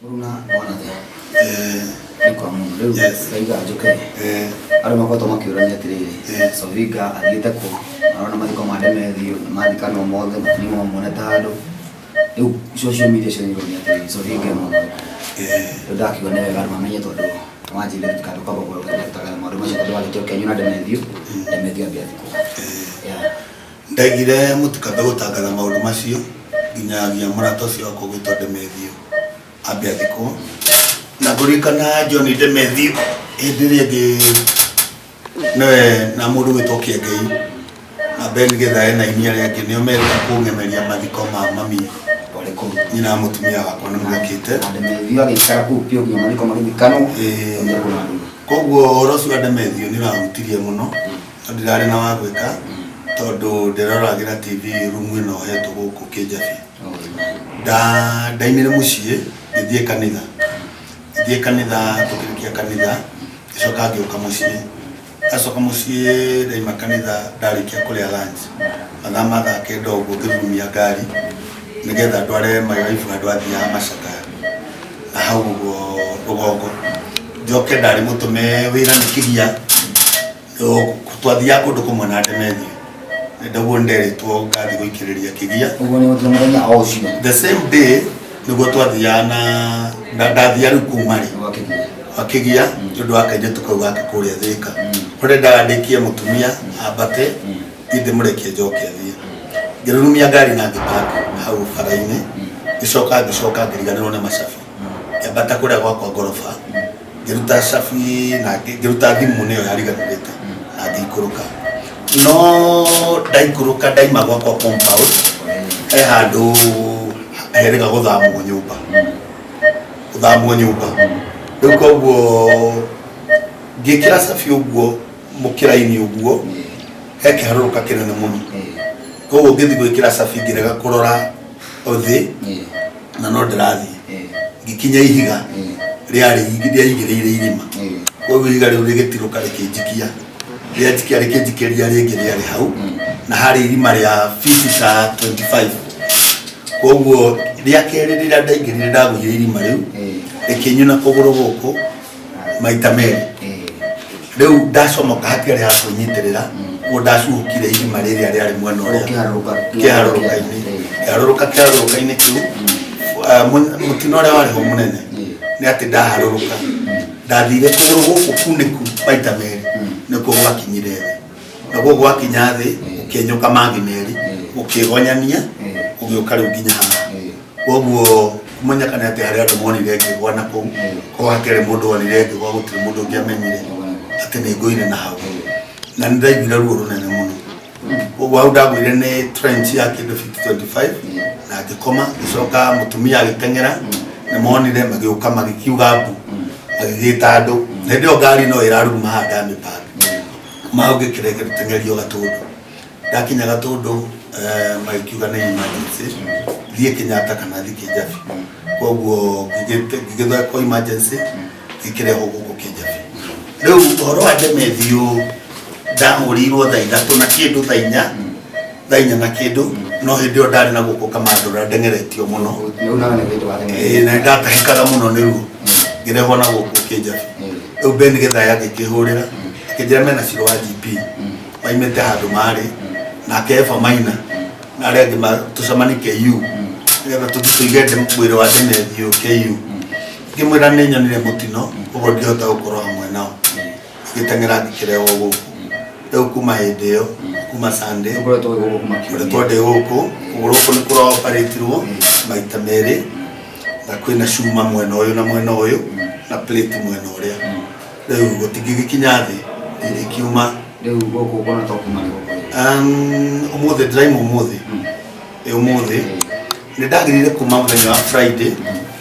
Mũruna mwanake nĩ kwa mũno rĩu. Ndaiga njũke. Andũ makoretwo makĩũrania atĩrĩrĩ, Sovinga athiĩte kũ? Marona mathiko ma Demethiũ nĩ mathikanwo mothe, matirĩ mamuonete handũ. Rĩu social media ciagĩrĩirwo nĩ atĩrĩrĩ, Sovinga e mwena ũrĩkũ? Rĩu ndakiuga nĩ wega andũ mamenye tondũ wanjĩrire tũtikambie kwamba gũtangatha maũndũ macio tondũ wa gĩtĩo kĩanyu na Demethiũ, Demethiũ ambe athikwo. Yeah. Ndaigire mũtikambe gũtangatha maũndũ macio nginyagia mũrata ũcio wakwa ũgwĩtwo Demethiũ ambe athikwo. Na ngũririkana John Demethiũ hĩndĩ ĩrĩa ĩngĩ nĩwe na mũndũ ũgwĩtwo Kĩengei na Ben Gĩthae na aini arĩa angĩ nĩo merĩga kũng'emeria mathiko ma mami. Ũrĩkũ? Nyina wa mũtumia wakwa nĩ mokĩte. Na Demethiũ agĩikara kũu biũ nginya mathiko magĩthikanwo. Nginya kũna ndũgũ. Koguo ũhoro ũcio wa Demethiũ nĩ ũrahutirie mũno no ndirarĩ na wa gwĩka tondũ ndĩroragĩra TV rumu ĩno hetwo gũkũ Kĩnjabi. Ndaimire mũciĩ ngĩthiĩ kanitha, ngĩthiĩ kanitha, tũkĩrĩkia kanitha ngĩcoka ngĩũka mũciĩ. Ndacoka mũciĩ ndaima kanitha ndarĩkia kũrĩa lunch mathaa ma thaa kenda ũguo ngĩrurumia ngari nĩgetha ndware my wife handũ athiaga macakaya na hau ũguo rũgongo, njoke ndarĩ mũtũme wĩra nĩ kĩgia. Twathiaga kũndũ kũmwe na Demethiũ nĩguo nderĩtwo ngathiĩ gũikĩrĩria kĩgia. Ũguo nĩ gũtirĩ mũthenya o ũcio? The same day nĩguo twathiaga na ndathiaga rĩu kuma rĩ Wakĩgia. Wakĩgia nĩ ũndũ wa kairĩtu kau gake kũrĩa Thĩka kũrĩa ndendaga ndĩkie mũtumia ambate thiĩ ndĩmũrekie njoke athiĩ. Ngĩrurumia ngari na ngĩpark hau bara-inĩ, ngĩcoka ngĩcoka ngĩriganĩrwo nĩ macabi, ngĩambata kũrĩa gwakwa ngoroba, ngĩruta cabi na ngĩruta thimũ nĩyo yariganĩrĩte na ngĩikũrũka. No ndaikũrũka ndaima gwakwa compound he handũ herĩga gũthamwo nyũmba, gũthamwo nyũmba rĩu, koguo ngĩkĩra cabi ũguo mũkĩra-inĩ ũguo he kĩharũrũka kĩnene mũno, koguo ngĩthiĩ gwĩkĩra cabi ngĩrega kũrora thĩ na no ndĩrathiĩ ngĩkinya ihiga rĩarĩ rĩaigĩrĩire irima, koguo ihiga rĩu rĩgĩtirũka rĩkĩnjikia, rĩanjikia rĩkĩnjikĩria rĩngĩ rĩarĩ hau na harĩ irima rĩa fiti ta 25. Koguo rĩa kerĩ rĩrĩa ndaingĩrire ndagũire irima rĩu rĩkĩnyuna kũgũrũ gũkũ maita merĩ. Rĩu ndacomoka hatiarĩ ha kwĩnyitĩrĩra, ũguo ndacuhũkire irima rĩrĩa rĩarĩ mwena ũrĩa kĩharũrũka. Kĩharũrũka-inĩ, kĩharũrũka-inĩ kĩu. Mũtino ũrĩa warĩ ho mũnene nĩ atĩ ndaharũrũka ndathire kũgũrũ gũkũ kunĩku maita merĩ nĩkuo gwakinyire thĩ, naguo gwakinya thĩ gũkĩenyũka mangĩ merĩ gũkĩgonyania gũgĩũka rĩu nginya haha. Koguo kũmenyeka nĩ atĩ harĩ andũ monire ngĩgwa na kũu, korwo hatiarĩ mũndũ wonire ngĩgwa gũtirĩ mũndũ ũngĩamenyire atĩ nĩ ngũire na hau, na nĩ ndaiguire ruo rũnene mũno. Koguo hau ndagũire nĩ trench ya kĩndũ feet 25 na ngĩkoma. Ngĩcoka mũtumia agĩteng'era, nĩ monire magĩũka magĩkiuga mbu, magĩgĩta andũ. Na hĩndĩ ĩyo ngari no ĩraruruma haha ndamĩpark mau, ngĩkĩrenge Gatũndũ. Ndakinya Gatũndũ magĩkiuga nĩ emergency thiĩ Kenyatta kana thiĩ Kĩnjabi, koguo ngĩgĩthondekwo emergency ngĩkĩrehwo gũkũ Kĩnjabi. Rĩu ũhoro wa Demethiũ ndahũrĩirwo thaa 3 na kĩndũ, thaa 4, thaa 4 na kĩndũ, no hĩndĩ ĩyo ndarĩ na gũkũ Kamandũra ndengeretio mũno. Rĩu nawe nĩ hĩndĩ wateng'erete. Ĩĩ, na ndatahĩkaga mũno nĩ ruo, ngĩrehwo na gũkũ Kĩnjabi. Rĩu Ben Gĩthaya agĩkĩhũrĩra akĩnjĩra mena Ciro wa GP maimĩte handũ marĩ nake Eva Maina na arĩa angĩ tũcemanie KU nĩgetha tũthiĩ tũige mwĩrĩ wa Demethiũ KU. Ngĩmwĩra nĩ nyonire mũtino, ũguo ndingĩhota gũkorwo hamwe nao. Ngĩteng'era ngĩkĩrehwo gũkũ. Rĩu kuma hĩndĩ ĩyo, kuma Sunday Ũkoretwo wĩ gũkũ kuma kiumia. Ngoretwo ndĩ gũkũ. Kũgũrũ gũkũ nĩ kũraoparĩtirwo maita merĩ na kwĩna cuma mwena ũyũ na mwena ũyũ na plate mwena ũrĩa. Rĩu gũtingĩgĩkinya thĩ, ndingĩkiuma. Rĩu gũkũ ũkona to kuma nĩ gũkũ. Ũmũthĩ ndĩraima, ũmũthĩ ĩ ũmũthĩ nĩ ndagĩrĩire kuma mũthenya wa Friday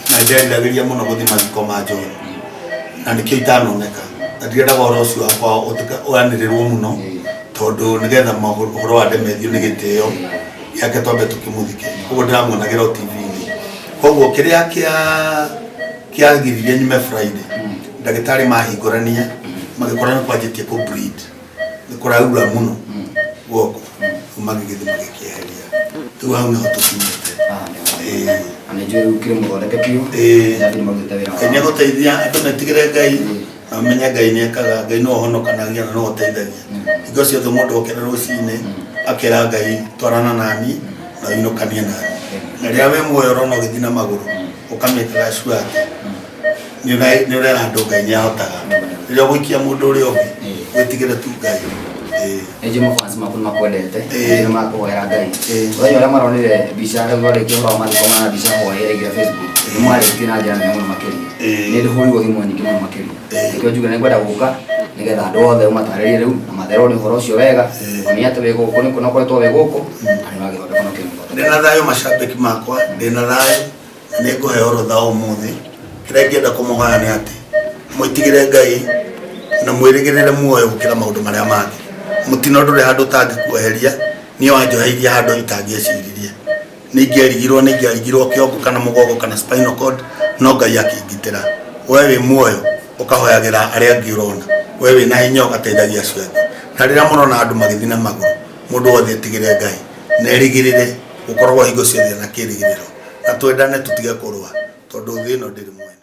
na nĩ nderiragĩria mũno gũthiĩ mathiko ma John na nĩkĩo itanoneka na ndirendaga ũhoro ũcio wakwa wanĩrĩrwo mũno tondũ nĩgetha ũhoro wa Demethiũ nĩ gĩtĩo gĩake twambe tũkĩmũthike, koguo ndĩramuonagĩra o TV-inĩ. Koguo kĩrĩa kĩa kĩagiririe nyume Friday, ndagĩtarĩ mahingũrania magĩkora nĩ kwanjĩtie kũ bleed, nĩ kũraura mũno guoko, rĩu magĩgĩthiĩ magĩkĩeheria. Rĩu hau nĩho tũkinyĩte. Haha nĩho. Ĩĩ. Na nĩ njũĩ rĩu kĩrĩ mũthondeke biũ. Ĩĩ. Njabi nĩ marutĩte wĩra Ngai wao. nĩegũteithia andũ metigĩre Ngai na mamenye Ngai nĩekaga, Ngai nĩwe ũhonokanagia na nĩwe ũteithagia. Hingo ciothe mũndũ okĩra rũcinĩ akera Ngai twarana nani na ũinũkanie nani. Na rĩrĩa wĩ muoyo ũrona ũgĩthiĩ na magũrũ ũkamĩkaga sure atĩ nĩ ũrera andũ Ngai nĩahotaga. Rĩrĩa ũgũikia mũndũ ũrĩa ũngĩ wĩtigĩre tu Ngai. Ĩĩ. Nĩ njũĩ mafans maku nĩ makwendete. Ĩĩ. Nĩ marakũhoera Ngai. Ĩĩ. Mũthenya ũrĩa maronire mbica rĩu warĩkia ũhoro wa mathiko ma mbica hoereire Facebook. Nĩ mwarĩtie na njĩra nene mũno makĩria. Ĩĩ. Nĩ ndĩhũrirwo thimũ nyingĩ mũno makĩria. Ĩĩ. Nĩkĩo njuge nĩ ngwenda gũka nĩgetha andũ othe ũmatarĩrie rĩu na matherwo nĩ ũhoro ũcio wega. Ĩĩ. Onĩ atĩ wĩ gũkũ nĩ no ũkoretwo wĩ gũkũ na nĩ ũragĩthondekwo na ũkĩmũthondeka. Ndĩna thayũ macambĩki makwa, ndĩna thayũ na nĩ ngũheo rũtha ũmũthĩ. Kĩrĩa ingĩenda kũmũhoya nĩ atĩ mwĩtigĩre Ngai na mwĩrĩgĩrĩre muoyo gũkĩra maũndũ marĩa mangĩ. Mũtino ndũrĩ handũ ũtangĩkuoheria, niĩ wanjoheirie handũ itangĩeciririe. Nĩ ingĩarigirwo nĩ ingĩarigirwo kĩongo kana mũgongo kana spinal cord, no Ngai akĩngitĩra. We wĩ muoyo ũkahoyagĩra arĩa angĩ ũrona, we wĩna hinya ũgateithagia acio angĩ. Na rĩrĩa mũrona andũ magĩthiĩ na magũrũ, mũndũ wothe etigĩre Ngai na erĩgĩrĩre gũkoragwo hingo ciothe na kĩrĩgĩrĩro, na twendane tũtige kũrũa tondũ thĩ ĩno ndĩrĩ mwene.